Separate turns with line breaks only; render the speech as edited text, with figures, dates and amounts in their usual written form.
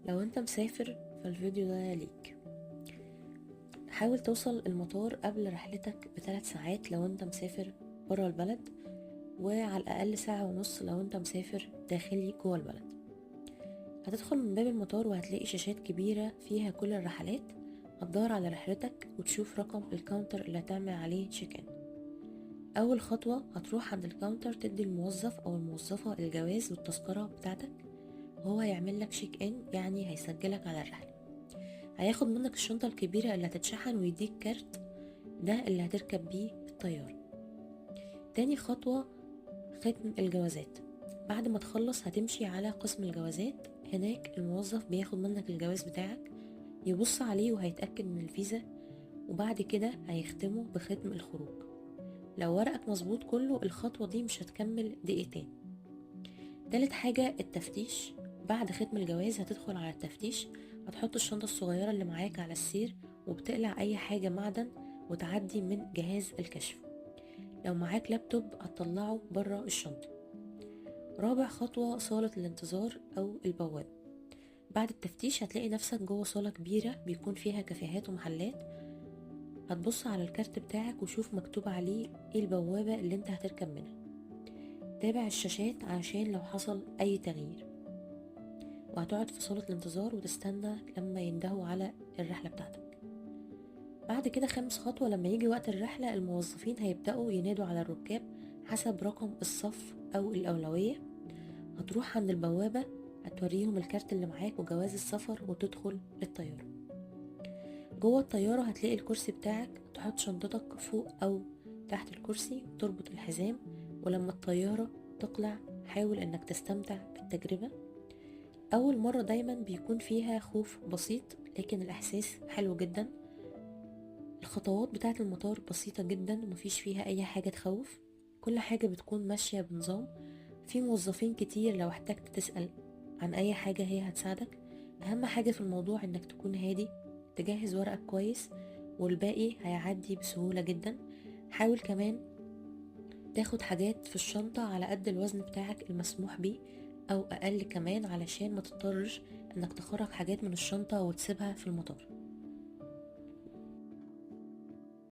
لو انت مسافر فالفيديو ده ليك. حاول توصل المطار قبل رحلتك ب3 ساعات لو انت مسافر برا البلد، وعلى الأقل ساعة ونص لو انت مسافر داخلي جوه البلد. هتدخل من باب المطار وهتلاقي شاشات كبيرة فيها كل الرحلات. هتدور على رحلتك وتشوف رقم ال counter اللي هتعمل عليه check in. أول خطوة هتروح عند ال counter، تدي الموظف أو الموظفة الجواز والتذكرة بتاعتك، وهو هيعمل لك check in، يعني هيسجلك على الرحلة. هياخد منك الشنطة الكبيرة اللي هتتشحن ويديك كارت، ده اللي هتركب بيه الطيارة. تاني خطوة ختم الجوازات. بعد ما تخلص هتمشي على قسم الجوازات. هناك الموظف بياخد منك الجواز بتاعك، يبص عليه وهيتأكد من الفيزا، وبعد كده هيختمه بختم الخروج. لو ورقك مظبوط كله، الخطوة دي مش هتكمل دقيقتين. تالت حاجة التفتيش. بعد ختم الجواز هتدخل على التفتيش. هتحط الشنطة الصغيرة اللي معاك على السير، وبتقلع أي حاجة معدن وتعدي من جهاز الكشف. لو معاك لابتوب هتطلعه برا الشنطة. رابع خطوة صالة الانتظار أو البوابة. بعد التفتيش هتلاقي نفسك جوه صالة كبيرة بيكون فيها كافيهات ومحلات. هتبص على الكارت بتاعك وشوف مكتوب عليه ايه البوابة اللي انت هتركب منها. تابع الشاشات عشان لو حصل اي تغيير. وهتقعد في صالة الانتظار وتستنى لما يندهوا على الرحلة بتاعتك. بعد كده خامس خطوة، لما يجي وقت الرحلة الموظفين هيبدأوا ينادوا على الركاب حسب رقم الصف أو الأولوية. هتروح عند البوابة، هتوريهم الكارت اللي معاك وجواز السفر وتدخل للطيارة. جوه الطيارة هتلاقي الكرسي بتاعك، تحط شنطتك فوق أو تحت الكرسي وتربط الحزام، ولما الطيارة تقلع حاول انك تستمتع بالتجربة. أول مرة دايما بيكون فيها خوف بسيط، لكن الإحساس حلو جدا. الخطوات بتاعة المطار بسيطة جدا ومفيش فيها أي حاجة تخوف. كل حاجة بتكون ماشية بنظام. في موظفين كتير، لو احتجت تسأل عن أي حاجة هي هتساعدك. أهم حاجة في الموضوع إنك تكون هادي، تجهز ورقك كويس، والباقي هيعدي بسهولة جدا. حاول كمان تاخد حاجات في الشنطة على قد الوزن بتاعك المسموح بيه أو أقل كمان، علشان ما تضطرش إنك تخرج حاجات من الشنطة وتسيبها في المطار.